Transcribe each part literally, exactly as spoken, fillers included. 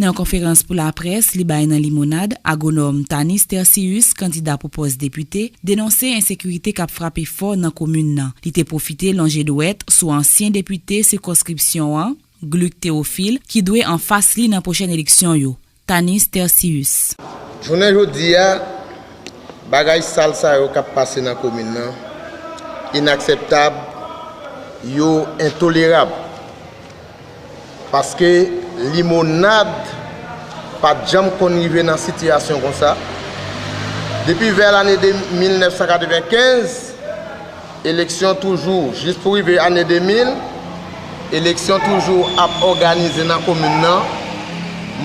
Nan yon konferans pou laprès li bay nan Limonad, agwonòm Tanis Tercius, kandida pou pòs depite, denonse ensekirite k ap frape fò nan komin nan. Li te pwofite lonje dwèt sou ansyen depite sikonskripsyon an, Gluck Théophile, ki dwe anfas li nan pwochèn eleksyon yo, Tanis Tercius. Jounen jodi a, bagay sal sa yo k ap pase nan komin nan, inakseptab, yo entolerab. Paske Limonad pa t janm konn rive nan sitiyasyon konsa. Depi vè lane de, mil nèf san katrevenkenz, eleksyon toujou, jis pou rive ane de mil, eleksyon toujou ap òganize nan komin nan.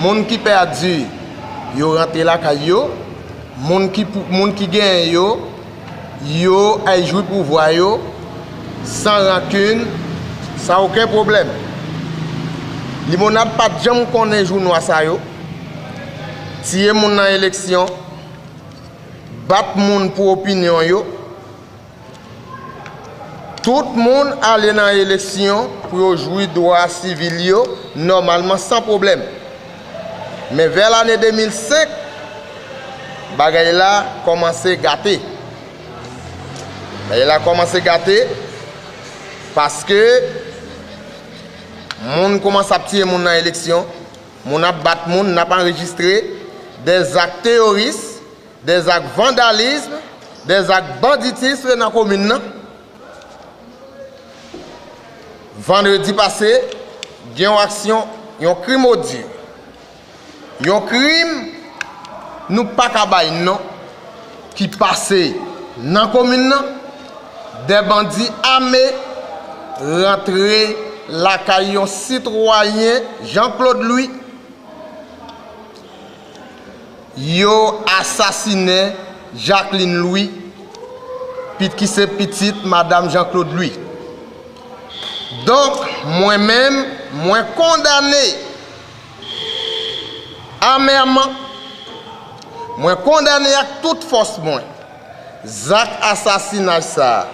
Moun ki pèdi, yo rantre lakay yo. Moun ki pou, moun ki genyen yo, yo al jwi pouvwa yo san rankin, san okenn pwoblèm. Limonad pa t janm konnen jou nwa sa yo. Tiye moun nan eleksyon, bat moun pou opinyon yo. Tout moun ale nan eleksyon pou yo jwi dwa sivil yo nòmalman san pwoblèm. Men vè lane de mil senk, bagay la kòmanse gate. Bagay la kòmanse gate paske moun kòmanse ap tiye moun nan eleksyon, moun ap bat moun, n ap anrejistre des actes terroristes, des actes vandalisme, des actes banditisme nan komin nan. Vandredi pase, gen yon aksyon, yon krim odi. Yon krim nou pa ka bay non ki pase nan komin nan. De bandi ame rantre lakay yon sitwayen Jean Claude Louis. Yo asasinen Jacqueline Louis, pit-, ki se pitit madanm Jean Claude Louis. Donk, mwen menm, mwen kondane amèman, mwen kondane ak tout fòs mwen zak asasinaj sa a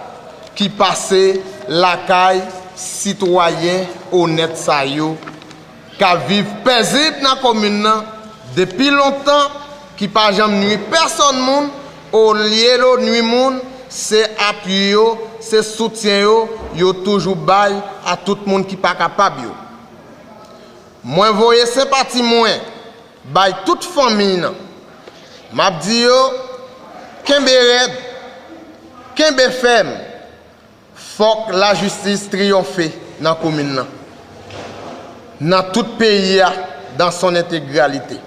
ki pase lakay sitwayen onèt sa yo k ap viv pezib nan komin nan depi lontan, ki pa janm nwi pèsòn moun, olye yo nwi moun, se apui yo, se soutyen yo, yo toujou bay a tout moun ki pa kapab yo. Mwen voye senpati mwen bay tout fanmi nan. M ap di yo, kenbe rèd, kenbe fèm. Fòk lajistis triyonfe nan komin nan, nan tout peyi a, dans son intégralité.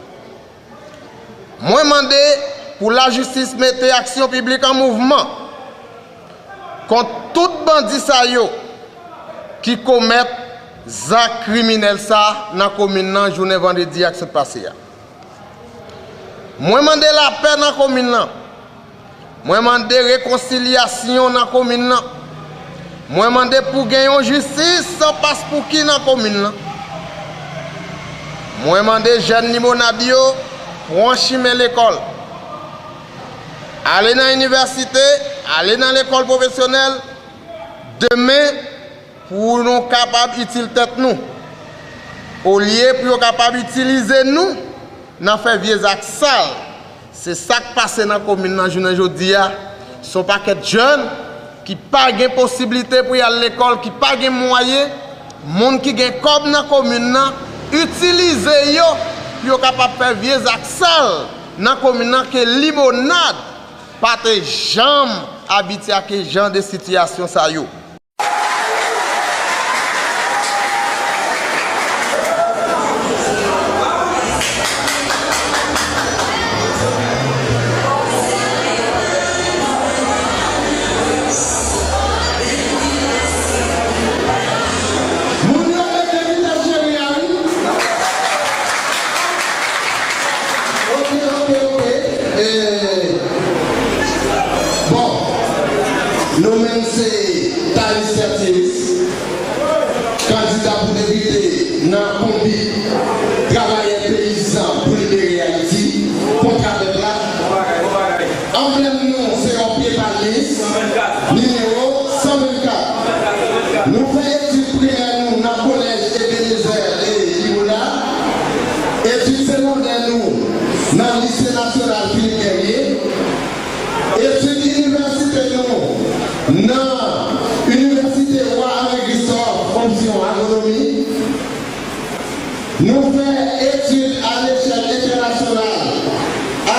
Mwen mande pou lajistis mete aksyon piblik an mouvman kont tout bandi sa yo ki komèt zak kriminèl sa nan komin nan jounen vandredi a k sot pase a. Mwen mande lapè nan komin nan. Mwen mande rekonsilyasyon nan komin nan. Mwen mande pou gen yon jistis san paspouki nan komin nan. Mwen mande jèn Limonad yo pran chimen lekòl. Ale nan inivèsite, ale nan lekòl pwofesyonèl. Demen, pou nou kapab itil tèt nou, olye pou yo kapab itilize nou nan fè vye zak sal. Se sa k pase nan komin nan jounen jodi a. Se yon pakèt jèn ki pa gen posiblite pou y al lekòl, ki pa gen mwayen, moun ki gen kòb nan komin nan, itilize yo pou yo kapab fè vye zak sal nan komin nan ke Limonad pa te janm abitye ak jan de sitiyasyon sa yo. Moun yo mete vitès cheri a wi. Ok, ok, ok. E, bon, nou menm se Tanis Tertius, kandida pou depite nan Konbit Travayè Peyizan pou Libere Ayiti, Kontradèt la. Anblèm nou se yon pye palmis, nimewo san vennkat. Nou fè etid primè nou nan kolèj Ebenezer e Limonad. Etid Nan Inivèsite Wa Henri Christophe, opsyon agronomi, nou fè etid a lechèl entènasyonal a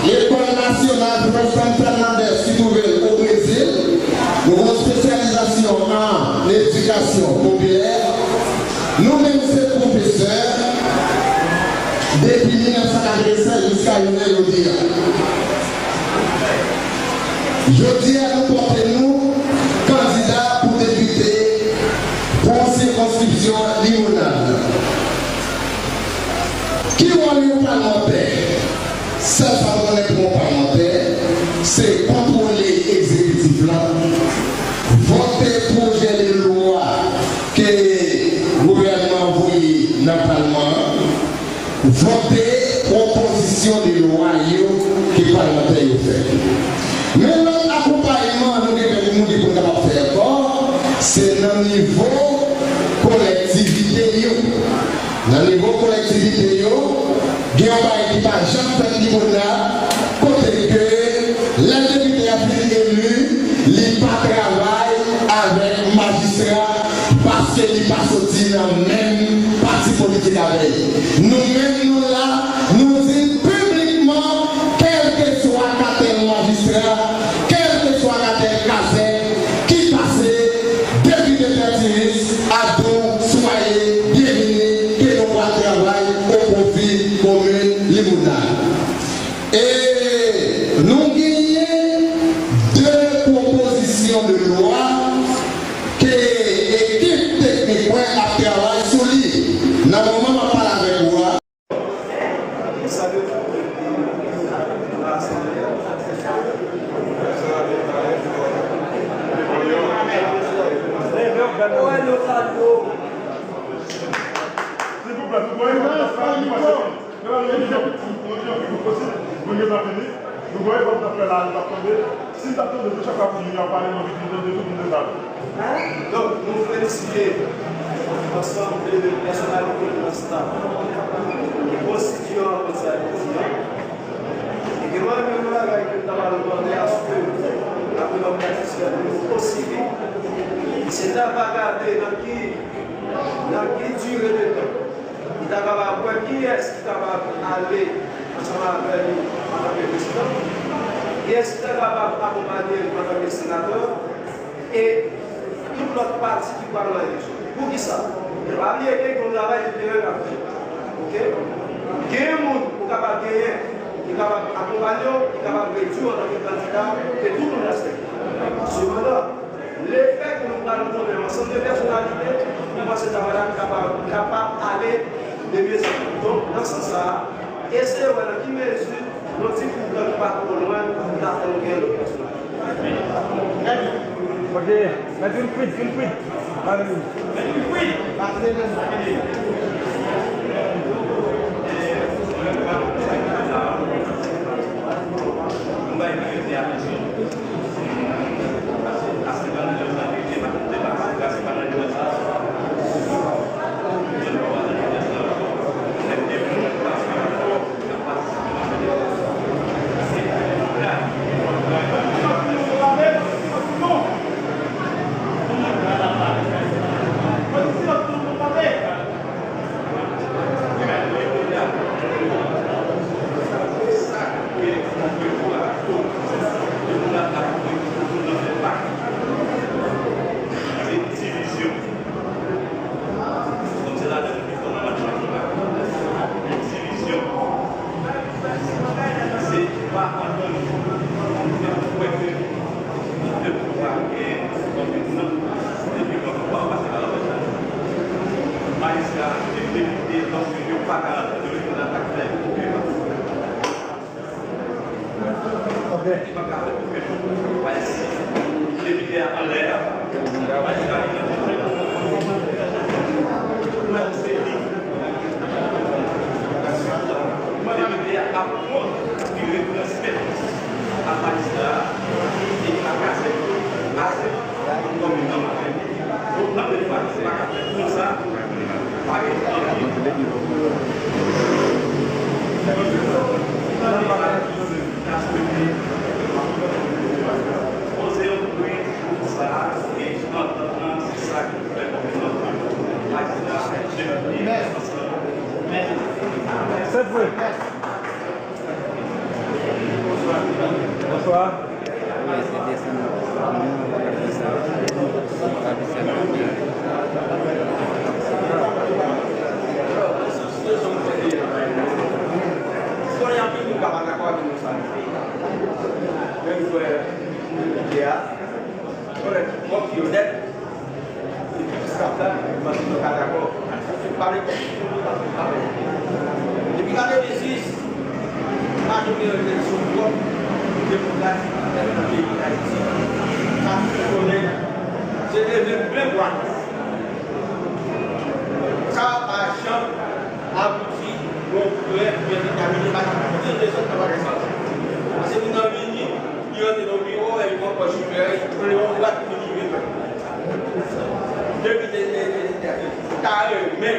Lekòl Nasyonal Profesè Fernandez ki twouve l o Brezil. Nou gen yon espesyalizasyon an edikasyon popilè. Nou menm se pwofesè depi mil nèf san katrevennsèz jiska jounen jodi a. Jodi a, nou pòte nou kandida pou depite pou sikonskripsyon Limonad la. Ki wòl yon palmantè? Sèl sa nou konnen pou yon palmantè, se kontwole egzekitif la, vote pwojè de lwa ke gouvènman an voye nan palman an, vote pwopozisyon de lwa yo ke palmantè yo fè. Men lòt akonpayman nou gen, nou gen pou n kapab fè ankò, se nan nivo kolektivite yo. Nan nivo kolektivite yo, gen yon bagay ki pa janm fèt Limonad, kote ke lè depite a fin eli, li pa travay avèk majistra paske li pa soti nan menm pati politik avè l. Nou menm nou la, nou di piblikman, kèlkeswa katèl majistra, kèlkeswa katèl kazèk, ki pase, depite Tertullus, Abdou, Soumaye, Bienvenu, ke nou pral travay o pwofi komin Limonad. E nou genyen de pwopozisyon de lwa ke ekip teknik mwen ap travay sou li. Nan moman m ap pale avèk ou a, Silvouplè, nou voye vòt la fè, nou pase. Nou voye vòt la fè, nou voye vòt la fè la, nou pa tande. Si n t ap tande tou chak fwa pou moun yo ap pale, nou anvi di nou tande tout moun yo sa. Donk, nou felisite ansanm de pèsonalite nan staf ki konstitye ansanm sa ki di an. E ke mwen menm yon bagay ke m ta pral mande aske apre m ap satisfè nou osi vit, se ta va gade nan ki, nan ki dire de tan li ta kapab wè kiyès ki kapab ale ansanm avè li antanke prezidan, kiyès ki ta kapab akonpanye l antanke senatè, e tout lòt pati ki pral nan eleksyon. Poukisa? Pa bliye ke gen yon travay de teren k ap fèt. Oke? Gen moun ou kapab genyen ki kapab akonpanye w, ki kapab redwi w antanke kandida ke tout moun respekte. Sepandan, lefètke nou pral konnen yon ansanm de pèsonalite, mwen panse travay la kapab, kapab ale de mye an pye. Donk, nan sans sa a, eseye wè nan ki mezi yon ti kou tan ki pa twò lwen, ta fè nou gen lòt pèsonalite. Ok, mèt vin kwit, vin kwit. Mèt vin kwit. Divizyon. Kòm se ladan nou pi fò nan match la, divizyon. Se pa antann nou. Se pou kwè ke nou te pou pa gen kòm egzanp. Epi kòm nou pa pase pa lòt. Majistra, depite, paske yo pa ka antann yo, yo nan atak fè. Ok. Wi, se desann moun, nou pa ka fè sa. Nou pa fè sa. Konnen anpil moun ka pa dakò avè nou sa nou fè. Men nou fè, nou fè a. Konnen, bon, ki onèt. Epi sa fè, mwen, mwen pa dakò. Pale, pale. Epi gade Mezis, pa jwenn eleksyon pwòp, demokratik, nan peyi Dayiti. Sa tout konnen, se leve plen bwat. Sa pa janm abouti, yon prè byen detamine, pa gen rezon nan bagay sa. Paske moun nan vini, li rantre nan biwo, li pran pòch li fè, li pran yon bwat pou li rive fè. Depi de, de, de, de, de, ta renmen,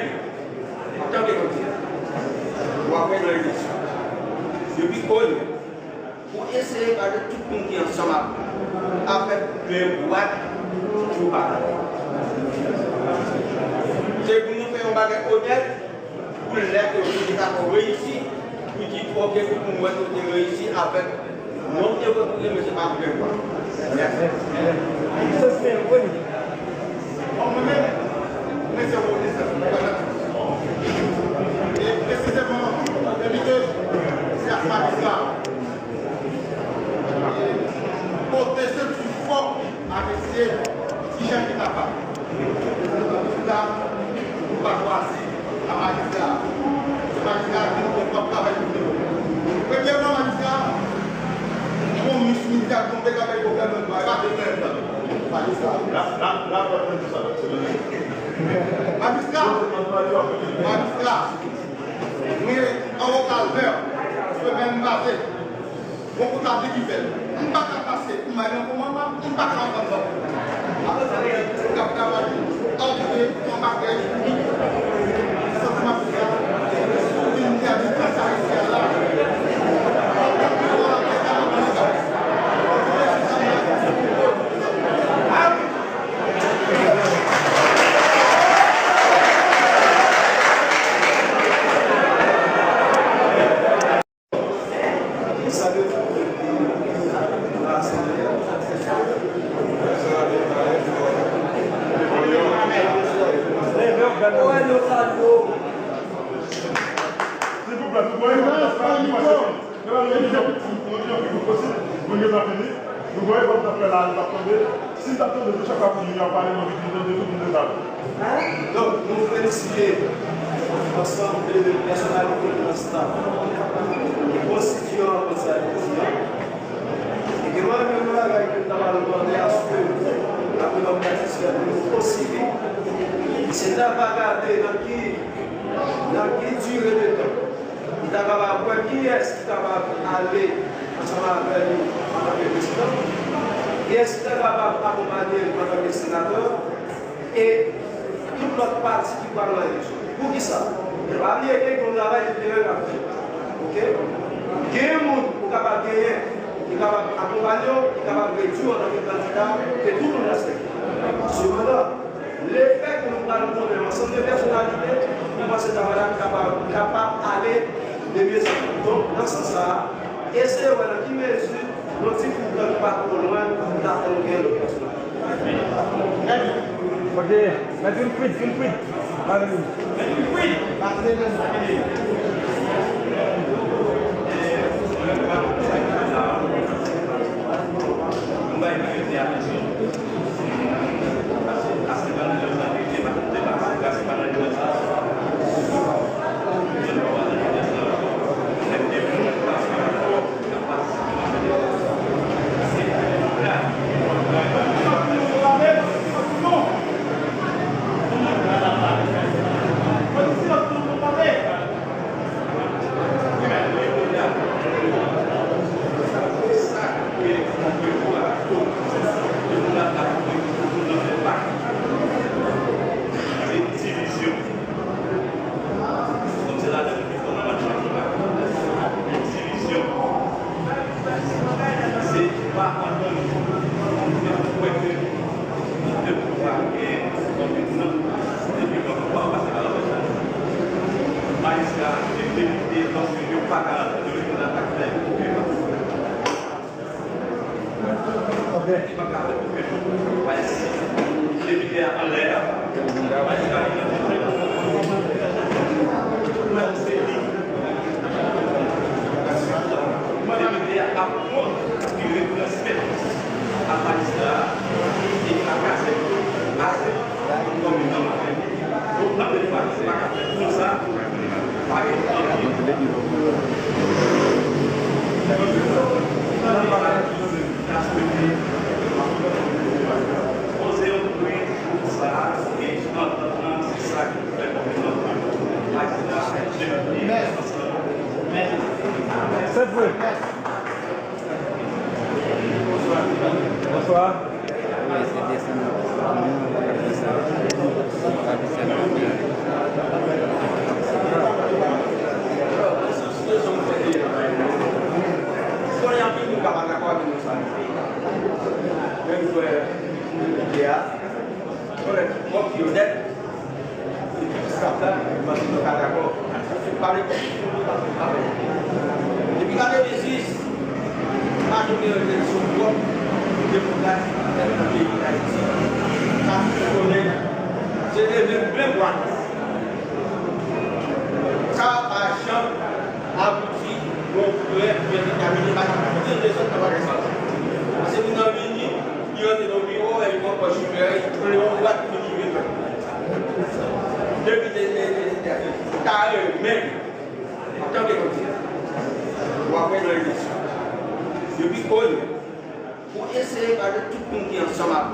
antanke kandida, w ap wè nan eleksyon. Depi kounye a, pou eseye gade tout moun ki ansanm ak ou, afè plen bwat, yo pa la. Se pou nou fè yon bagay onèt, pou lè ke ou te ka reyisi, pou di, oke, pou mwen, ou te reyisi avèk non, te vre, pou mwen, se pa plen bwat. Mèsi. Se sen, wi. Bon, mwen menm, mwen se yon rekonèsan. E presizèman, depite, se ak majistra. E pote senti fò a mesye Ti Jan ki kapab. La, nou pa chwazi a majistra. Se majistra ki nou konn p ap travay pou nou. Premyèman, majistra, yon mis militè tonbe k ap bay pwoblèm nan dwa, e pa de menm nan. Majistra. La, la, la, pa tande sa, se vre. Majistra, majistra, mwen anwo kalvè, semèn pase, yon kout lapli ki fèt. M pa ka pase, m al nan kòmandan, m pa ka antann zòt. Apre sa, yo t ap travay antre yon pakèt santiman sosyal, sou vin pèdi tan sa isi a la. Silvouplè, nou voye. Mwen gen sa fini. Nou voye kòm sa fè la, li p ap tonbe. Si l t ap tonbe, tou chak fwa pou moun yo ap pale, mwen vin tande tout moun deja. Donk, nou felisite ansanm de pèsonalite nan staf ki konstitiye ansanm sa ki di an. E gen mwen menm yon bagay ke m ta pral mande aske apre lòm satisfè pou nou osi vit, se ta va gade nan ki, nan ki dire de tan. Li ta kapab wè kiyès ki kapab ale ansanm avè li antanke prezidan, kiyès ki ta kapab akonpanye l antanke senatè, e tout lòt pati ki pral nan eleksyon. Poukisa? Pa bliye ke gen yon travay de teren k ap fèt. Oke? Gen moun ou kapab genyen ki kapab akonpanye w, ki kapab redui w antanke kandida ke tout moun respekte. Sepandan, lefètke nou pral konnen ansanm de pèsonalite, mwen panse travay la kapab, kapab ale de mye an pye. Donk, nan sans sa a, eseye wè nan ki mezi yon ti kout tan ki pa twò lwen, nou ta fè nou gen lòt pèsonalite. Ok, mèt vin kwit, vin kwit. Mèt vin kwit. Ok. Li pa ka fèt pou kèk moun. Paske depite a anlè a, paske la li nan tout lè. Tout lè se li. Depite a ap kont li retransmèt a majistra a, e a kazèk a, kòm yon nòmal. Donk, anpil fwa, se pa ka fèt konsa. Pa gen anpil. Poze yon pwen pou sa, e antant lan, se sa ki fè konfyans. Mèsi. Mèsi. Sèt vre. Bonswa. Wi, se desann nan. Konnen anpil moun ka pa dakò avèk nou sa nou fè. Men nou wè, nou wè, nou wè, nou wè, nou wè, Staff la, m panse nou ka dakò. Pale pou nou, pale. Depi gade Mezis, pa jwenn eleksyon pwòp, demokratik, nan peyi Dayiti. Sa nou konnen, se leve plen bwa. Sa pa janm abouti, yon frè byen determine, pa gen okenn rezon nan bagay sa. Paske moun nan vini, li rantre nan biwo, li pran pòch chofè, li pran yon bwat, li rive. Depi te, te, te, te, ta renmen, antanke kandida, w ap wè nan eleksyon. Depi ONU, pou eseye gade tout moun ki ansanm avè w,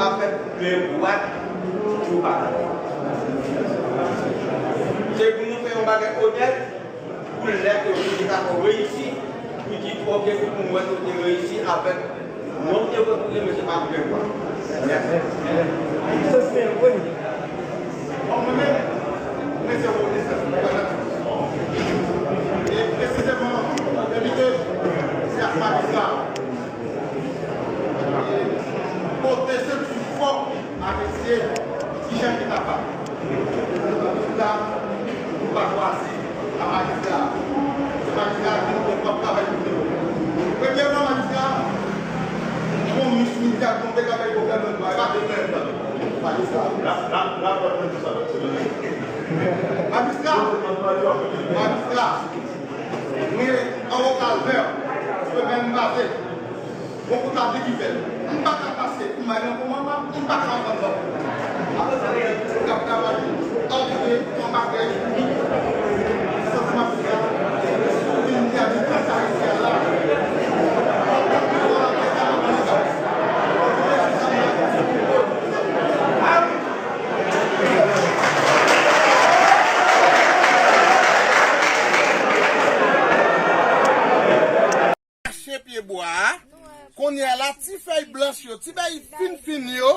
afè plen bwat pou pa gade. Se pou nou fè yon bagay onèt, pou lè ke ou te ka fè w reyisi, pou di, ok, pou mwen, ou te reyisi avèk non, ou te repoze, men se pa pou lè kwa. Mèsi. Se se, wi. Bon, mwen menm, mwen se Rodrigue Saint-Pierre. E presizeman, depite, se ak majistra. E pote senti fò. Apresye kijan ki kapab. Tout la, nou pa chwazi a majistra. Se majistra ki nou gen pou ap travay pou nou. Premyèman, majistra, bon, mis militè tonbe, k ap bay pwoblèm nan dwa, e pa te menm nan. Majistra. La, la, la, la, la, la, la. Majistra, majistra, mwen anwo kalvè, mwen menm pase. Bon, pou tabli ki fèt. M pa ka pase, m bay nan kòman, m pa ka antann lòt. Apre sa, m ap travay antre an bagay, santiman sou vin di a di kanta isi a la. Mache pye bwa a. Kounye a la, ti fèy blanch yo, ti bay fin fin yo,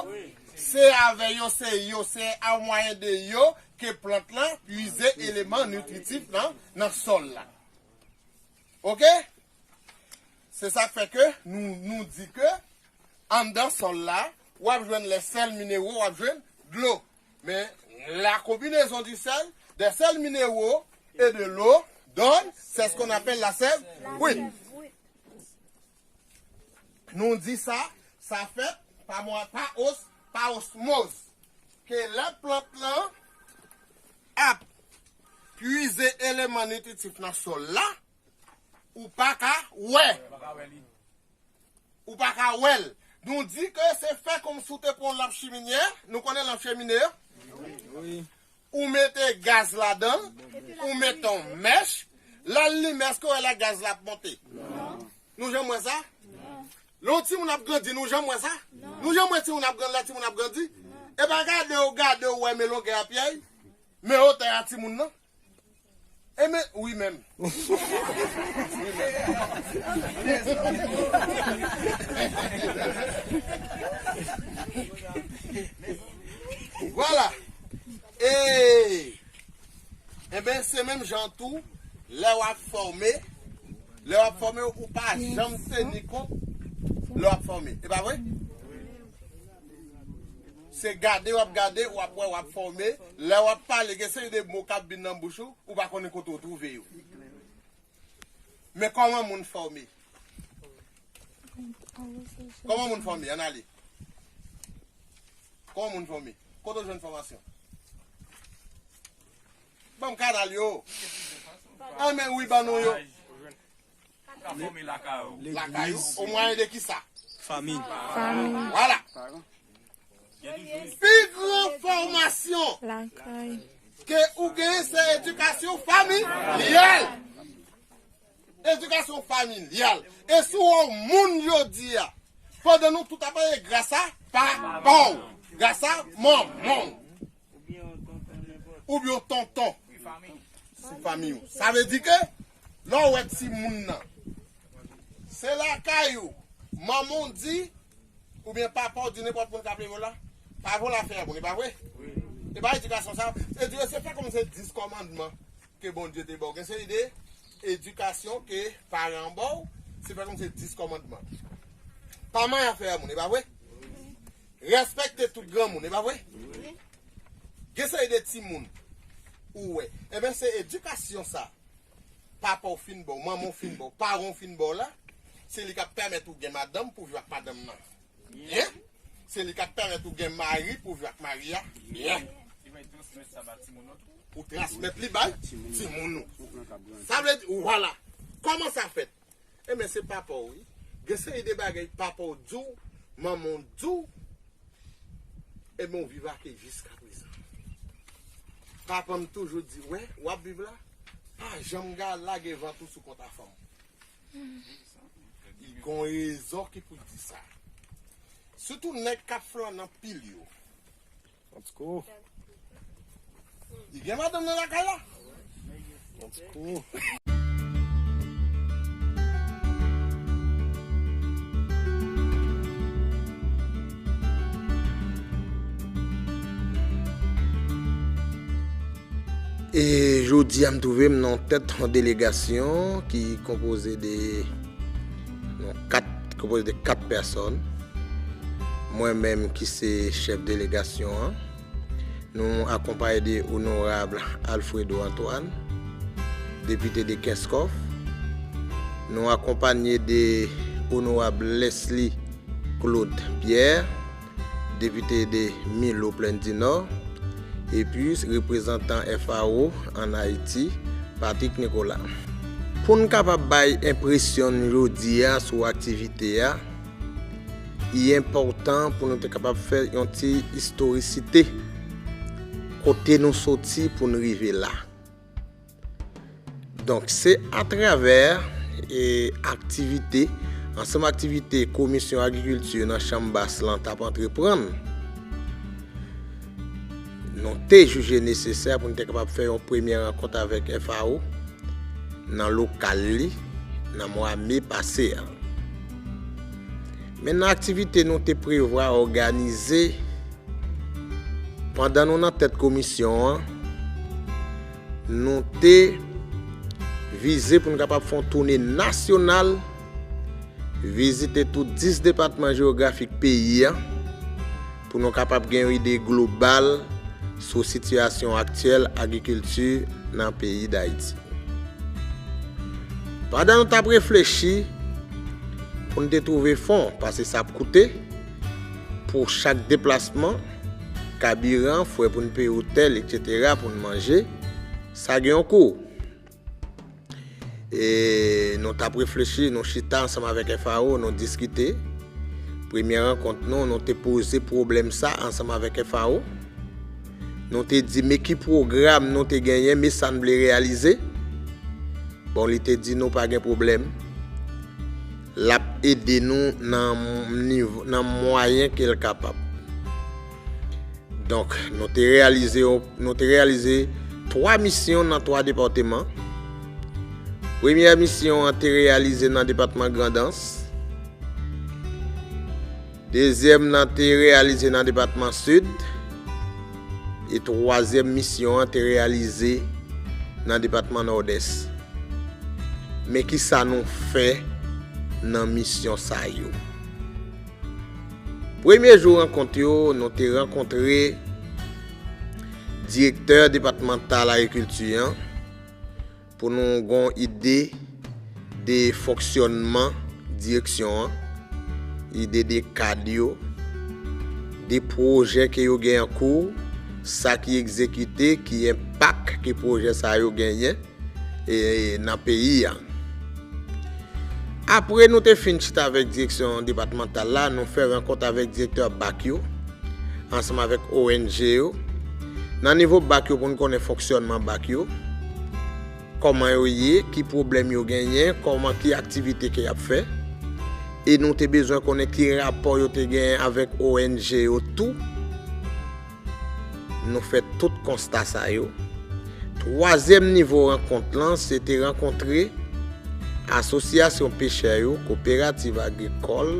se avè yo, se yo, se a mwayen de yo ke plant lan pwize eleman nitritif nan, nan sòl la. Oke? Se sa k fè ke nou, nou di ke anndan sòl la, w ap jwenn les sels minéraux, w ap jwenn dlo. Men, la combinaison du sel, des sels minéraux et de l'eau donne, c'est ce qu'on appelle la sève. Wi. Nou di sa, sa fèt pa mwa, pa os, pa osmoz. Ke lè plant lan ap pwize eleman nitritif nan sòl la, ou pa ka wè. Ou pa ka wè l. Nou di ke se fè kòmsi w te pran yon lanp chiminyè. Nou konnen lanp cheminé yo? Wi. Ou mete gaz ladan l, ou mete yon mèch, lè l limen, èske w wè lè gaz la ap monte? Non. Nou janm wè sa? Non. Lè yon timoun ap grandi, nou janm wè sa? Non. Nou janm wè timoun ap grandi, lè timoun ap grandi? E pa gade w, gade w, wè men longè a pyè l, men wotè a timoun nan. E men, wi menm. Wi menm. Vwala. E, enben, se menm jan tou, lè w ap fòme, lè w ap fòme, ou pa janm teni kont lè w ap fòme. E pa vre? Se gade w ap gade, w ap wè, w ap fòme. Lè w ap pale, gen seri de mo k ap vin nan bouch ou, ou pa konnen kote w twouve yo. Men kòman moun fòme? Kòman moun fòme? Ann ale. Kòman moun fòme? Kote w jwenn fòmasyon? Ban m kanal yo. Ann men wi, ban nou yo. Lakay ou, o mwayen de kisa? Fanmi. Fanmi. Vwala. Pi gran fòmasyon Lakay. ke ou genyen se edikasyon familyal. Edikasyon familyal. E si w wè yon moun jodi a, pandan nou tout ap pale, gras a papa w, gras a manman w, oubyen yon tonton. Se fanmi w. Sa vle di ke lè w wè timoun nan, se lakay ou, manman w di, oubyen papa w di nenpòt moun k ap leve w la, pa voye l al fè moun, e pa vre? E pa edikasyon sa? Edikasyon se fè kòm se dis kòmandman ke Bondye te ba w. Gen seri de edikasyon ke paran an ba w, se fè kòm se dis kòmandman. Pa mare afè moun, e pa vre? Respekte tout granmoun, e pa vre? Gen seri de timoun ou wè. Ebyen, se edikasyon sa papa w fin ba w, manman w fin ba w, paran w fin ba w la, se li k ap pèmèt ou gen madanm pou viv ak madanm nan. Byen. Se li k ap pèmèt ou gen mari pou viv ak mari a. Byen. Pou transmèt li bay timoun ou. Sa vle di, vwala. Kòman sa fèt? Ebyen, se papa w, wi. Gen seri de bagay papa w di w, manman w di w, ebyen, w viv ak li jiskaprezan. Papa m toujou di, wè, w ap viv la, pa janm ga lage vant ou sou kont a fanm. Li gon rezon ki pou l di sa. Sitou nèg k ap flannen anpil yo. Antouka. Li gen madanm nan lakay la? Antouka. E jodi a, m twouve m nan tèt yon delegasyon ki konpoze de, non, kat, konpoze de kat pèsòn. Mwen menm ki se chèf delegasyon an, nou akonpaye de Onorab Alfredo Antoine, depite de Kenskòf. Nou akonpaye de Onorab Leslie Claude Pierre, depite de Milo Plèn di Nò, epi reprezantan F A O ann Ayiti, Patrick Nicolas. Pou n kapab bay enpresyon n jodi a sou aktivite a, li enpòtan pou nou te kapab fè yon ti istorisite kote nou soti pou n rive la. Donk, se atravè, e, aktivite, ansanm aktivite Komisyon Agrikilti nan Chanm Bas lan t ap antreprann, nou te jije nesesè pou n te kapab fè yon premyè rankont avèk F A O nan lokal li nan mwa me pase a. Men nan aktivite nou te prevwa òganize pandan nou nan tèt komisyon an, nou te vize pou n kapab fè yon toune nasyonal, vizite tout dis depatman jewografik peyi a, pou nou kapab gen yon ide global sou sitiyasyon aktyèl agrikilti nan peyi Dayiti. Pandan nou t ap reflechi pou n te twouve fon, paske sa ap koute, pou chak deplasman, kabiran, frè pou n peye otèl, etsetera, pou n manje, sa gen yon kou. E nou t ap reflechi, nou chita ansanm avèk F A O, nou diskite. Premye rankont nou, nou te poze pwoblèm sa ansanm avèk F A O. Nou te di, men ki pwogram nou te genyen, men sa n vle reyalize. Bon, li te di nou pa gen pwoblèm. L ap ede nou nan nivo, nan mwayen ke l kapab. Donk, nou te reyalize, nou te reyalize twa misyon nan twa depatman. Premyè misyon an te reyalize nan depatman Grandans. Dezyèm nan te reyalize nan depatman Sid. E twazyèm misyon an te reyalize nan depatman Nòdès. Men ki sa nou fè nan misyon sa yo? Premye jou rankont yo, nou te rankontre direktè depatmantal agrikilti an pou nou gon ide de fonksyònman direksyon an. ide de kad yo, de pwojè ke yo gen an kou, sa ki egzekite, ki enpak ke pwojè sa yo genyen, e, nan peyi a. Apre nou te fin chita avèk direksyon depatmantal la, nou fè rankont avèk direktè bak yo, ansanm avèk O N G yo, nan nivo bak yo pou n konnen fonksyònman bak yo, kòman yo ye, ki pwoblèm yo genyen, kòman, ki aktivite ke y ap fè. E nou te bezwen konnen ki rapò yo te genyen avèk O N G yo tou. Nou fè tout konsta sa yo. Twazyèm nivo rankont lan, se te rankontre asosyasyon pechè yo, koperativ agrikòl,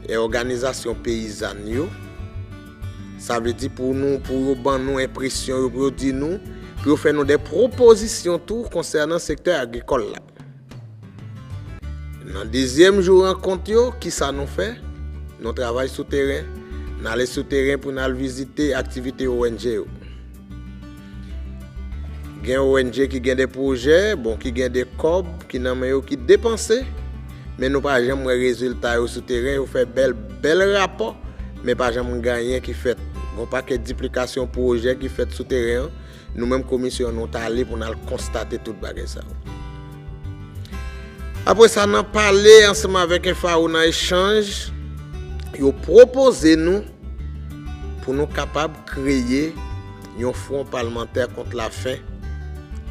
e òganizasyon peyizàn yo. Sa vle di pou nou, pou yo ban nou enpresyon yo, pou yo di nou, pou yo fè nou de pwopozisyon tou konsènan sektè agrikòl la. Nan dezyèm jou rankont yo, kisa nou fè? Nou travay sou teren. N ale sou teren pou n al vizite aktivite O N G yo. Gen O N G ki gen de pwojè, bon, ki gen de kòb ki nan men yo, ki depanse, men nou pa janm wè rezilta yo sou teren. Yo fè bèl, bèl rapò, men pa janm gen anyen ki fèt. Gon pakèt diplikasyon pwojè ki fèt sou teren an. Nou menm komisyon an, nou t ale pou n al konstate tout bagay sa yo. Apre sa, nan pale ansanm avèk F A O nan echanj, yo pwopoze nou pou nou kapab kreye yon fwon palmantè kont lafen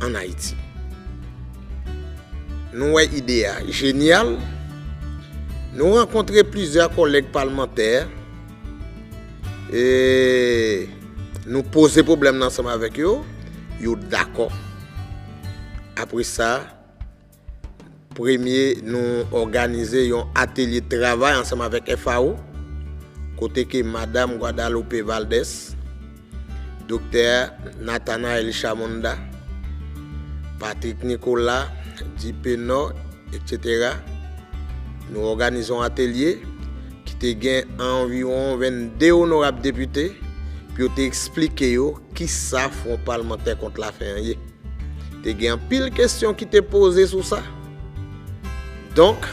ann Ayiti. Nou wè ide a jenyal. Nou rankontre plizyè kòlèg palmantè, e nou poze pwoblèm nan ansanm avèk yo, yo dakò. Apre sa, premye, nou òganize yon atelye travay ansanm avèk F A O, kote ke Madam Guadalupe Valdès, Doktè Nathanael Chamonda, Patrick Nicolas, Dipenor, etsetera. Nou òganize yon atelye ki te gen anviwon vennde onorab depite, pou yo te eksplike yo kisa Fwon Palmantè Kont Lafen an ye. Te gen anpil kesyon ki te poze sou sa. Donk,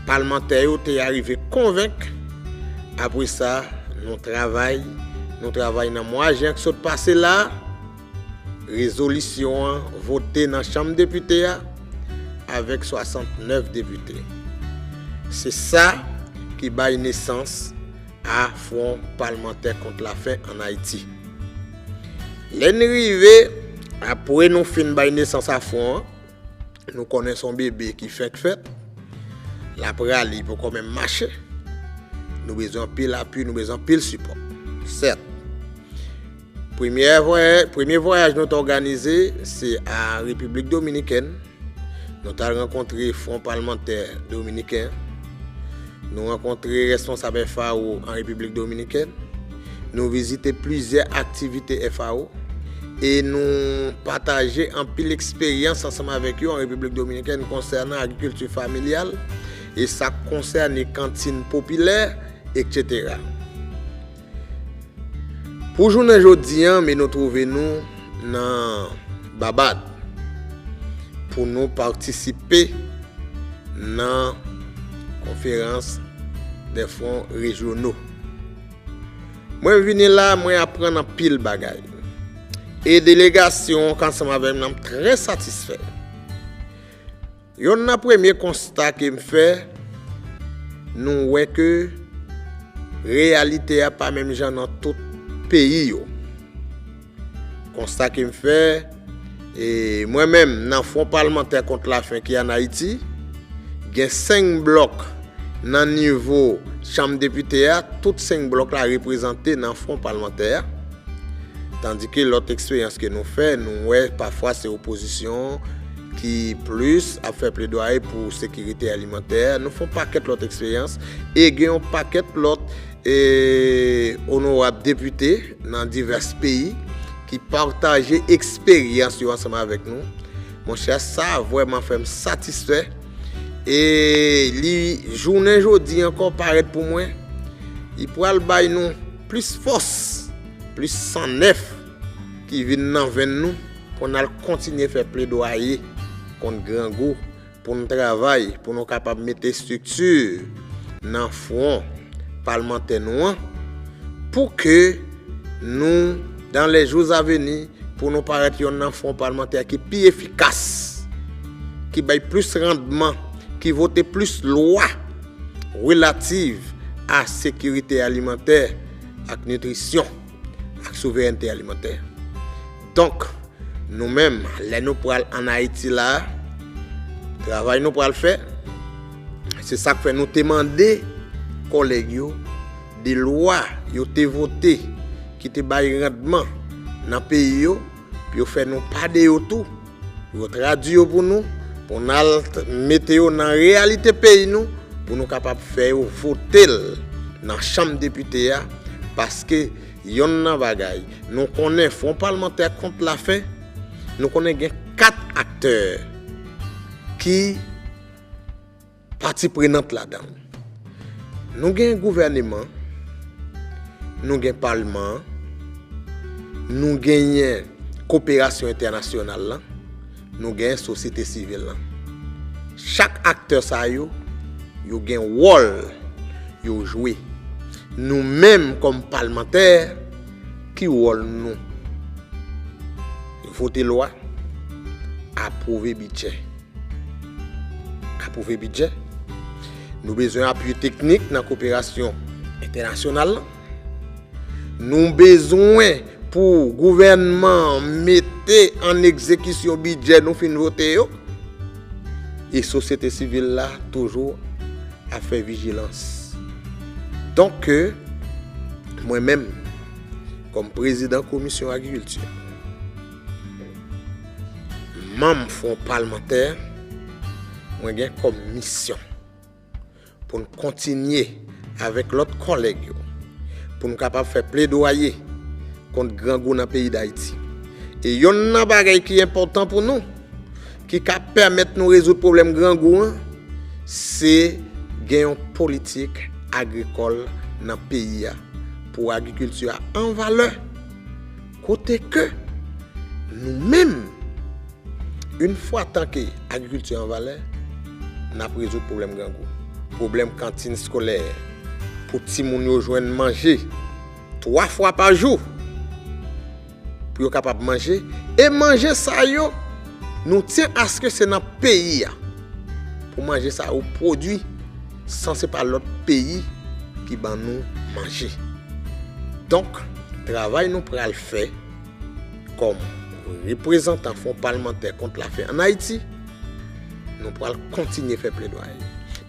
palmantè yo te arive konvenk. Apre sa, nou travay, nou travay nan mwa jen k sot pase la. Rezolisyon an vote nan Chanm Depite a avèk swasantnèf depite. Se sa ki bay nesans a Fwon Palmantè Kont Lafen ann Ayiti. Lè n rive, apre nou fin bay nesans a fwon an, nou konnen se yon bebe ki fenk fèt, l ap rale, li poko menm mache. Nou bezwen anpil apui, nou bezwen anpil sipò. Sèt, premyè vwayaj, premye vwayaj nou te òganize, se a Repiblik Dominikèn. Nou t al rankontre Fwon Palmantè Dominiken. Nou rankontre responsab F A O an Repiblik Dominikèn. Nou vizite plizyè aktivite F A O e nou pataje anpil eksperyans ansanm avèk yo an Repiblik Dominikèn konsènan agrikilti familyal e sa k konsène kantin popilè, etsetera. Pou jounen jodi an, men nou twouve nou nan Babad pou nou patisipe nan konferans dè fwon rejyono. Mwen vini la, mwen aprann anpil bagay. E delegasyon an k ansanm avè m nan, m trè satisfè. Yonn nan premye konsta ke m fè, nou wè ke reyalite a pa menm jan nan tout peyi yo. Konsta ke m fè, e mwen menm, nan Fwon Palmantè Kont Lafen ki ann Ayiti, gen senk blòk nan nivo Chanm Depite a, tout senk blòk la reprezante nan Fwon Palmantè a. Tandike lòt eksperyans ke nou fè, nou wè pafwa se opozisyon ki plis ap fè pledwaye pou sekirite alimantè. Nou fè yon pakèt lòt eksperyans e gen yon pakèt lòt, e, onorab depite nan divès peyi ki pataje eksperyans yo ansanm avèk nou. Monchè, sa vrèman fè m satisfè. E li, jounen jodi ankò, parèt pou mwen, li pral bay nou plis fòs, plis san nèf ki vin nan venn nou pou n al kontinye fè pledwaye kont grangou, pou n travay, pou nou kapab mete estrikti, nan fwon palmantè nou an, pou ke nou, dans les jours à venir, pou nou parèt yonn nan fwon palmantè ki pi efikas, ki bay plis randman, ki vote plis lwa relativ a sekirite alimantè ak nitrisyon, ak souverènte alimantè. Donk, nou menm, lè nou pral ann Ayiti la, travay nou pral fè, se sa k fè nou te mande kòlèg yo de lwa yo te vote ki te bay randman nan peyi yo, pou yo fè nou pa de yo tou, pou yo tradui yo pou nou, pou n al t-, mete yo nan reyalite peyi nou, pou nou kapab fè yo vote l nan chanm depite a, paske yonn nan bagay, nou konnen Fwon Palmantè Kont Lafen, nou konnen gen kat aktè ki pati prenant ladan l. Nou gen gouvèneman, nou gen palman an, nou genyen koperasyon entènasyonal la, nou gen sosyete sivil la. Chak aktè sa yo, yo gen wòl yo jwe. Nou menm kòm palmantè, ki wòl nou? Vote lwa, apwouve bidjè. Apwouve bidjè. Nou bezwen apui teknik nan koperasyon entènasyonal la. Nou bezwen pou gouvènman an mete an egzekisyon bidjè nou fin vote yo. E sosyete sivil la toujou ap fè vijilans. Donk, mwen menm, kòm prezidan komisyon agrikilti, manm Fwon Palmantè, mwen gen kòm misyon pou n kontinye avèk lòt kòlèg yo, pou n kapab fè pledwaye kont grangou nan peyi Dayiti. E yonn nan bagay ki enpòtan pou nou, ki ka pèmèt nou rezoud pwoblèm grangou an, se gen yon politik agrikòl nan peyi a, pou agrikilti a an valè, kote ke nou menm, yon fwa tan ke agrikilti an valè, n ap rezoud pwoblèm grangou. Pwoblèm kantin eskolè, pou timoun yo jwenn manje twa fwa pa jou, pou yo kapab manje. E manje sa yo, nou tyen aske se nan peyi a pou manje sa yo pwodui, san se pa lòt peyi ki ban nou manje. Donk, travay nou pral fè kòm reprezantan Fwon Palmantè Kont Lafen ann Ayiti, nou pral kontinye fè pledwaye.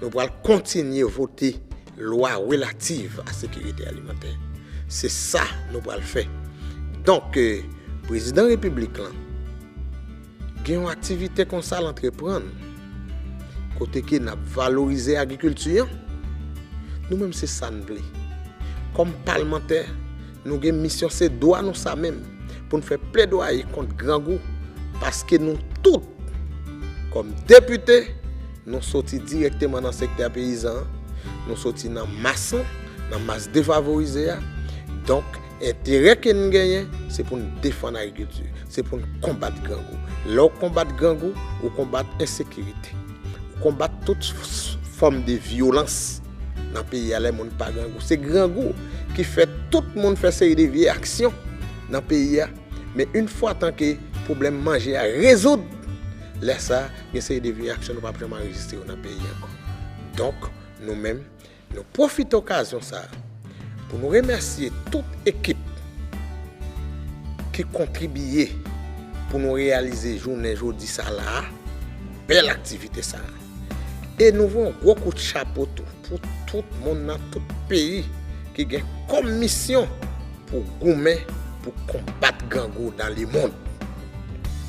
Nou pral kontinye vote lwa relativ a sekirite alimantè. Se sa nou pral fè. Donk, eh, prezidan repiblik lan gen yon aktivite konsa l antreprann, kote ke n ap valorize agrikilti an. Nou menm, se sa n vle. Kòm palmantè, nou gen misyon, se dwa nou sa menm, pou n fè pledwaye kont grangou, paske nou tout, kòm depite, nou soti dirèkteman nan sektè peyizan an, nou soti nan mas lan, nan mas defavorize a. Donk, enterè ke n genyen, se pou n defann agrikilti, se pou n konbat grangou. Lè w konbat grangou, ou konbat ensekirite. Ou konbat tout f-, fòm de vyolans nan peyi a, lè moun pa grangou. Se grangou ki fè tout moun fè seri de vye aksyon nan peyi a. Men yon fwa tan ke pwoblèm manje a rezoud, lè sa a, gen seri de vye aksyon nou p ap janm anrejistre yo nan peyi ankò. Donk, nou menm, nou pwofite okazyon sa a pou nou remèsye tout ekip ki kontribiye pou nou reyalize jounen jodi sa la a, bèl aktivite sa a. E nou voye yon gwo kout chapo tou pou tout moun nan tout peyi ki gen kòm misyon pou goumen pou konbat grangou dans le monde.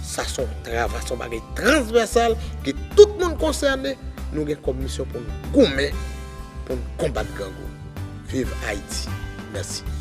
Sa se yon travay, se yon bagay transvèsal ke tout moun konsène, nou gen kòm misyon pou n goumen pou n konbat grangou. Viv Ayiti. Mèsi.